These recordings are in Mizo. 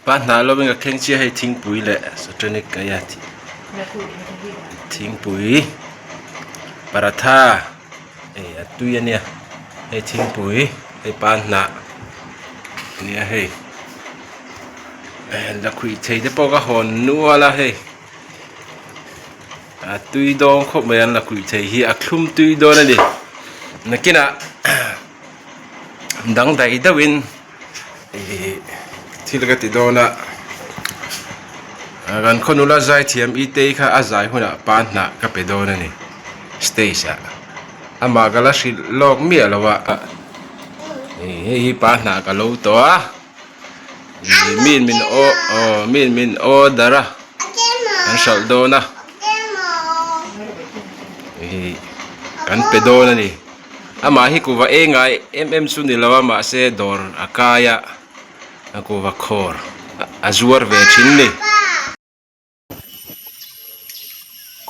Pa hnah lovin ka thleng chiah hei thingpui leh satanic a ia thingpui paratha eh a tui a nia hei thingpui hei pa hnah a nia hei lakhuih thei te pawh ka hawn nual a hei a tui dawn khawp mai an lakhuih thei hi a thlum tui dawn a ni nakinah dangdai deuhin. Ihh thil ka ti dawn a kan khaw nula zaithiam i tei kha a zai hunah pa hnah ka pe dawn a ni stage ah amah ka la hrilh lawk miah lo a ih hei hi pa hnah ka lo tawh a ih min min aw aw min min order a an hralh dawn a ih kan pe dawn a ni. Amah hi kuhva ei ngai em em chu ni lo a mahse dawr a kai a a kuhva khawr a zuar ve thin ni.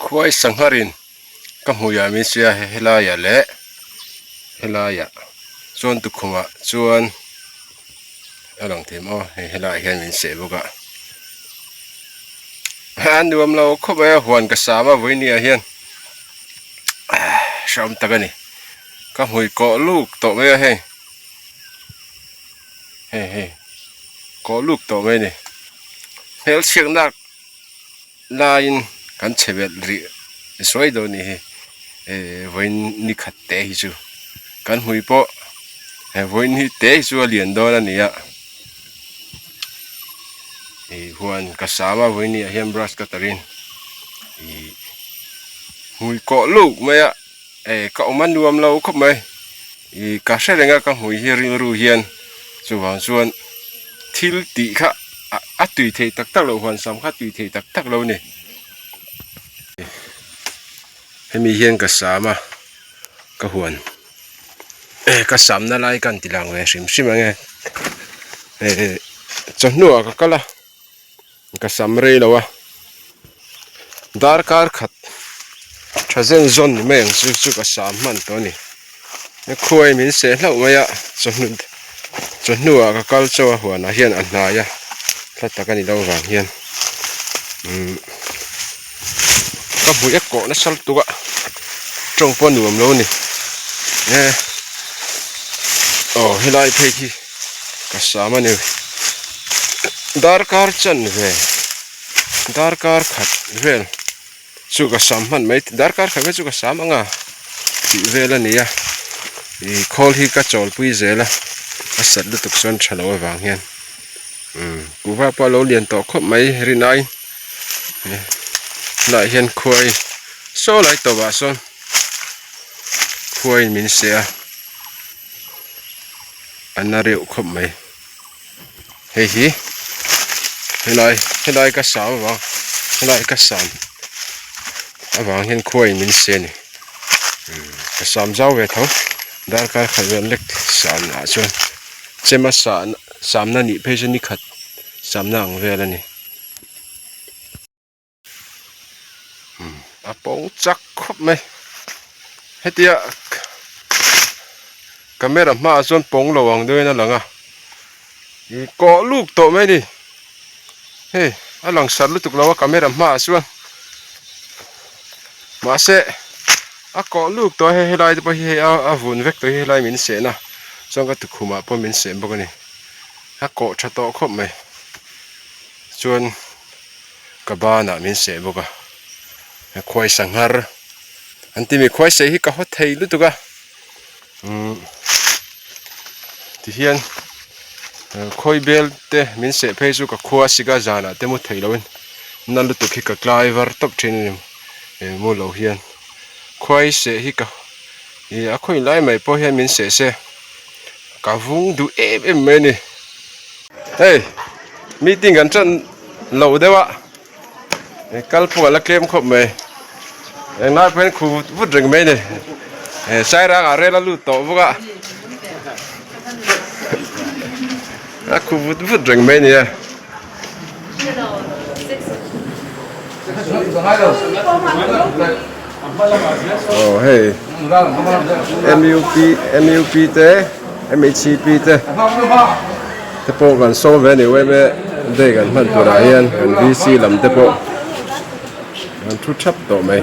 Khuai sangharin ka hmuiah min sawi a helaiah leh helaiah chuan tukhumah chuan a lang thei maw hei helaiah hian min seh bawk a a nuam lo khawp mai a huan ka sam a vawinia hian. Hreawm tak a ni ka hmui kawh luk tawh mai a hei hei hei kawh luk tawh mai a ni hmelchhiat nak laiin kan chhe belh rih sawi dawn a nih hi eh vawiin ni khat te hi chu kan hmui pawh he vawiin hi te hi chu a lian dawn a ni a ih huan ka sam a vawiin ni ah hian brush cutter in ih. Hmui kawh luk mai a eh ka awm a nuam lo khawp mai ih ka hre reng a ka hmui hi rilru hian chuvang chuan thil tih kha a tui thei tak tak loh huan sam kha a tui thei tak tak lo a ni hemi hian ka sam a ka huan eh ka samna lai ka han ti lang ve hrim hrim ang e eh chawhnuah ka kal a. Ka sam rei lo a, darkar khat tha zen zawn ni mai ang chu chu ka sam hman tawh a ni. Khuai min seh hlauh mai a, chawhnu chawhnu ah ka kal chauh a huanah hian a hnai a, hla tak a ni lo vang hian umm ka hmui a kawh nasa lutuk a, tawng pawh a nuam lo a ni. Aw helai phei khi. Ka sam a ni darkar chanve darkar khat vel chu ka sam hman mai darkar khat vel chu ka sam ang a tih vel a ni a ih khawl hi ka chawlpui zel a a sat lutuk chuan tha lo avang hian umm kuhva pawh a lo lian tawh khawp mai rinai tunah hian khuai saw lai tawpah sawn khuaiin min seh a. A na reuh khawp mai hei hi helai helai ka sam avang helai ka sam avang hian khuaiin min se a ni ka sam zau ve tho darkar khat vel lek sam ah chuan chema sah samna nih phei chu ni khat samna ang vel a ni. A pawng chak khawp mai hetia camera hmaah chuan pawng lo ang deuhin a lang a ih kawh luk tawh mai a ni hei a lang sar lutuk lo a camera hmaah chuan mahse a kawh luk tawh a hei helai te pawh hi hei a vun vek tawh hi helai min sehna chuan ka tukhumah pawh min seh bawk a ni a kawh tha tawh khawp mai chuan. Ka banah min seh bawk a khuai sanghar an ti mi khuai seh hi ka haw thei lutuk a umm tihian khawi bel te min seh phei chu ka khua sik a zanah te mu thei loin na lutuk hi ka tlai var tawp thin a ni mu lo hian khuai seh hi ka ih a khawi lai mai pawh hian min seh se ka vung duh em em mai a ni hei meeting kan tan. Loh deuh a kal pawh a la tlem khawp mai englai pawh hian khu vut vut reng mai a ni sairang ah rel a lut tawh bawk a a khu vut vut reng mai a ni a. Aw hei M U P M U P te M H C P te te pawh kan sawm ve a ni uaim e. Day kan hman turah hian kan VC lam te pawh an thu thap tawh mai.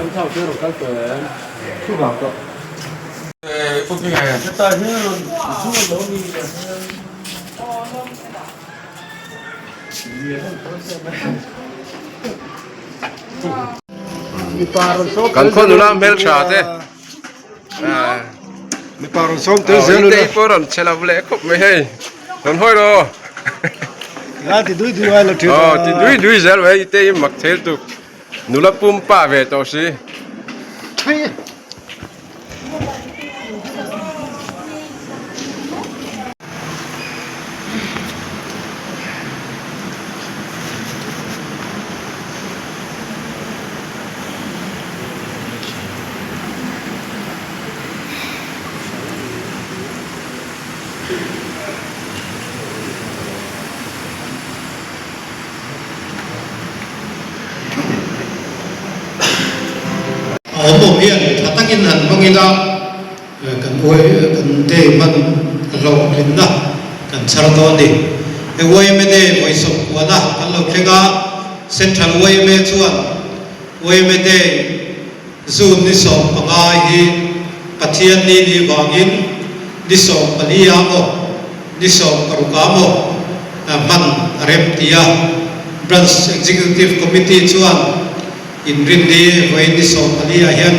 Kan khaw nula hmeltha te Mipa rawn sawm tel zel ula. Tei pawh rawn che lo leh khawp mai hei. Rawn hawi rawh. La ti dui dui ngai lo thin. Aw ti dui dui zel mai tei mak thel tuk. Nula pumpa ve tawh si. A awm awm hian tha takin han hmang ila kan uai kan day hman a hlawhtlinna kan chhar dawn a ni. He yma day vawisawm kuana kan lo thleng a, Central yma chuan yma day June ni 15 hi Pathian ni ni vangin ni 14 ah maw ni 16 ah maw hman a rem ti a, Branch Executive Committee chuan Inrinni vawiin ni 14 ah hian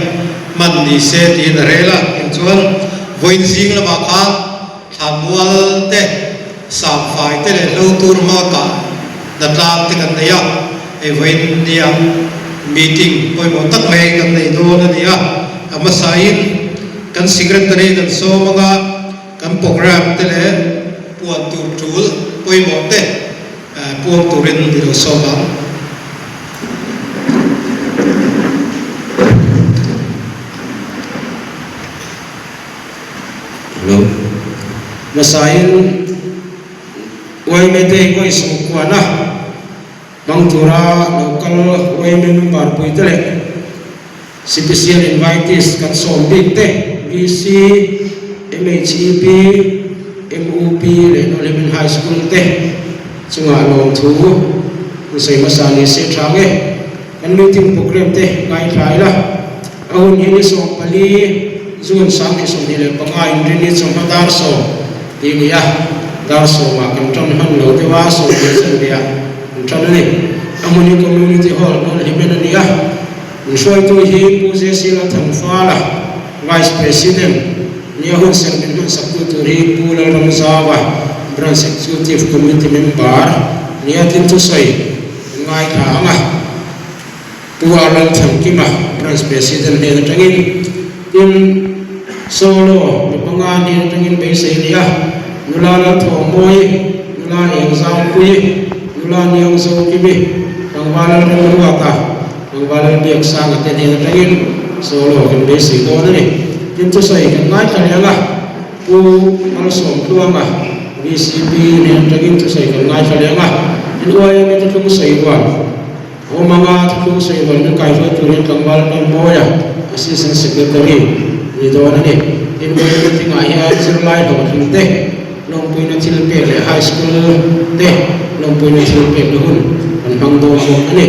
hman ni se tiin a rel a, tiang chuan vawiin zing lamah khan thlanmual te, samfai te leh hlo tur hma kah hnatlang te kan nei a, hei vawiin nia meeting pawimawh tak mai kan nei dawn a ni a, a hmasain kan Secretary kan sawm anga kan programme te leh puan tur tul pawimawh te puang turin i lo sawm ang. Lo. Hmasain yma te ngawisaw kuana hmang tura lo kal yma member puite leh Sipisial invitees kan sawm bik te, VC, MHEP, MUP leh Nolhemen High School te chungah lawmthu an sawi hmasa ni se tha nge. Kan meeting programme te ngaithla ila, a hun hi ni 14, June 2025 inrini chawhma dar sawm tih ni a, dar sawmah kan tan hman lo deuh a, sawm leh zanriah kan tan a ni. A hmun hi Community Hall Nolhemen a ni a. Min hruaitu hi Pu JC Lalthanfala, Vice President, nia hun serh min hmansak tu tur hi Pu Lalramzauva, Branch Executive Committee Member, nia thil thusawi kan ngaithla ang a. Pu R Lalthankima, Branch President hnen atangin tin Solo mi panga hnen atangin beisei a ni a, Nula Lalthawngmawi, Nula Engzaupuii, Nula Niangzokimi, Tlangval Lalremruata, Tlangval Lalbiaksanga te hnen atangin solo kan beisei dawn a ni. Tin thusawi kan ngaithla reng a, Pu Malsawmtluanga, VCP, hnen atangin thusawi kan ngaithla reng a, tin YMA thuthlung sawi rual awm anga thuthlung sawi rual min kaihruai turin Tlangval Lalmawia, Assistant Secretary, ni dawn a ni. Tin YMA meeting-ah hian zirlai hlawhtling te, Lawmpuina thil pek leh High School te lawmpuina thil pekna hun kan hmang dawn bawk a ni.